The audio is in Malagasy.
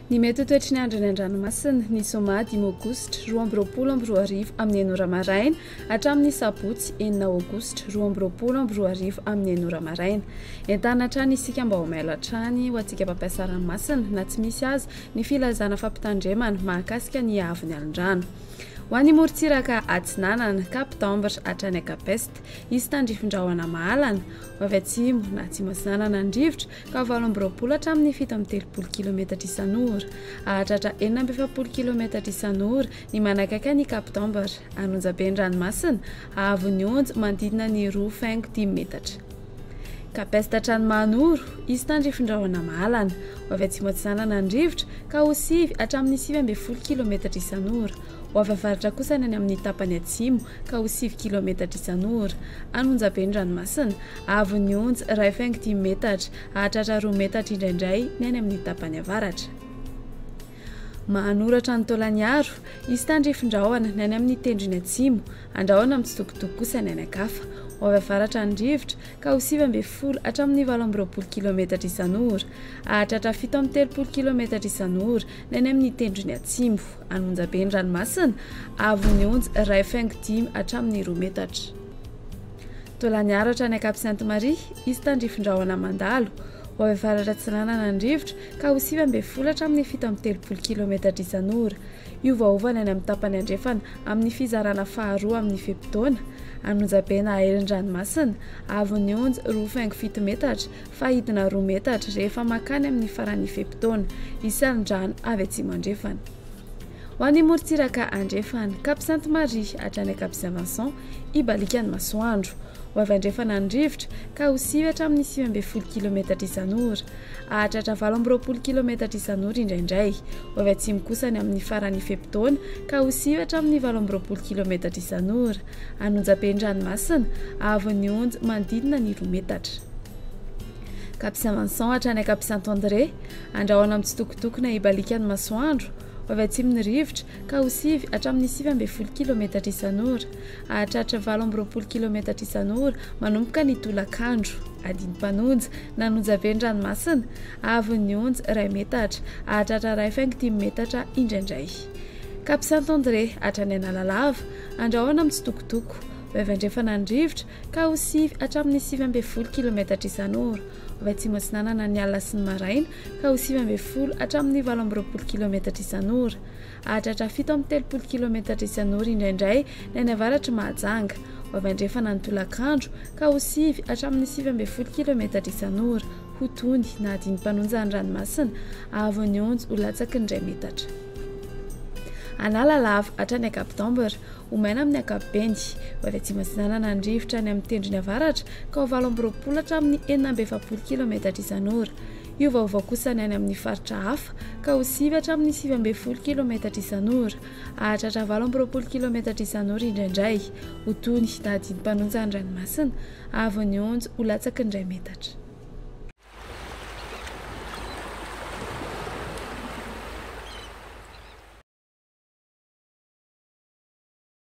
Ny mety ho toetry ny andro any an-dranomasina, ny zoma dimy aogositra 2022 amin'ny enina ora maraina hatramin'ny sabotsy enina aogositra 2022 amin'ny enina ora maraina. Entanina hatrany isika mba ho mailo hatrany ho antsika mpampiasa ranomasina na tsy misy aza ny filazana fampitandremana mahakasika ny haavon'ny alon-drano. Ho an'ny morontsiraka atsinanana, Cap Tambre hatrany Cap Est, hisy tandrifin-drahona mahalana, ho avy atsimo na atsimo atsinanana ny rivotra ka 28 hatramin'ny 37 kilometatra isan'ora. Hahatratra 46 kilometatra isan'ora ny manakaiky an'i Cap Tambre, an'onjabe ny ranomasina, haavon'ny onja manodidina ny 2,5 metatra. Cap Est hatrany Mahanoro, hisy tandrifin-drahona mahalana. Ho avy atsimo atsinanana ny rivotra ka ho 9 hatramin'ny 19 kilometatra isan'ora. Ho avy avaratra kosa ny any amin'ny tapany atsimo ka ho 9 kilometatra isan'ora. An'onjabe ny ranomasina, haavon'ny onja 1,5 metatra, hahatratra 2 metatra indraindray ny any amin'ny tapany avaratra. Mahanoratra ny Taolagnaro, hisy tandrifin-drahona ny any amin'ny tendrony atsimo, andrahona mitsitokotoko kosa ny any an-kafa. Ho avy avaratra ny rivotra, ka ho 19 hatramin'ny 28 kilometatra isan'ora. Hahatratra 37 kilometatra isan'ora ny any amin'ny tendrony atsimo. Any Onjabe ny ranomasina, haavon'ny onja 1,5 hatramin'ny 2 metatra. Taolagnaro hatrany Cap Sainte Marie, hisy tandrifin-drahona mandalo. Ho avy avaratra atsinanana ny rivotra, ka ho 19 hatramin'ny 37 kilometatra isan'ora. Hiovaova ny any amin'ny tapany andrefana amin'ny fizarana faharoa amin'ny fe-potoana. An'Onjabe na Aerin-dranomasina, haavon'ny onja 2,7 metatra fa hidina 2 metatra rehefa mankany amin'ny faran'ny fe-potoana. Hisy alon-drano avy atsimo andrefana. Ho an'ny morontsiraka andrefana, Cap Sainte Marie hatrany Cap Saint Vincent, hibaliaka ny masoandro. Ho avy andrefana ny rivotra, ka ho 9 hatramin'ny 19 kilometatra isan'ora. Hahatratra 28 kilometatra isan'ora indraindray. Ho avy atsimo kosa ny amin'ny faran'ny fe-potoana, ka ho 9 hatramin'ny 28 kilometatra isan'ora. An'Onjabe ny ranomasina, haavon'ny onja manodidina ny 2 metatra. Cap Saint Vincent hatrany Cap Saint André, andrahona mitsitokotoko na hibaliaka ny masoandro. Ho avy atsimo ny rivotra, ka ho 9 hatramin'ny 19 kilometatra isan'ora. Hahatratra 28 kilometatra isan'ora manomboka ny tolakandro. Adin'ny-mpanonja, nanonja be ny ranomasina, haavon'ny onja 1 metatra, hahatratra 1,5 metatra indraindray. Cap Saint André hatrany Analalava, andrahona mitsitokotoko. Ho avy andrefana ny rivotra, ka ho 9 hatramin'ny 19 kilometatra isan'ora. Ho avy atsimo atsinanana ny alina sy ny maraina, ka ho 19 hatramin'ny 28 kilometatra isan'ora. Hahatratra 37 kilometatra isan'ora indraindray ny any avaratr'i Mahajanga. Ho avy andrefana ny tolakandro, ka ho 9 hatramin'ny 19 kilometatra isan'ora. Ho tony na hadin'ny mpanonja ny ranomasina, haavon'ny onja ho latsaky ny 1 metatra. Analalava hatrany Cap Tambre, ho maina amin'ny ankapobeny. Ho avy atsimo atsinanana ny rivotra any amin'ny tendrony avaratra, ka ho 28 hatramin'ny 46 kilometatra isan'ora. Hiovaova kosa ny any amin'ny faritra hafa, ka ho 9 hatramin'ny 19 kilometatra isan'ora. Hahatratra 28 kilometatra isan'ora indraindray. Ho tony na hadin'ny mpanonja ny ranomasina, haavon'ny onja ho latsaky ny 1 metatra.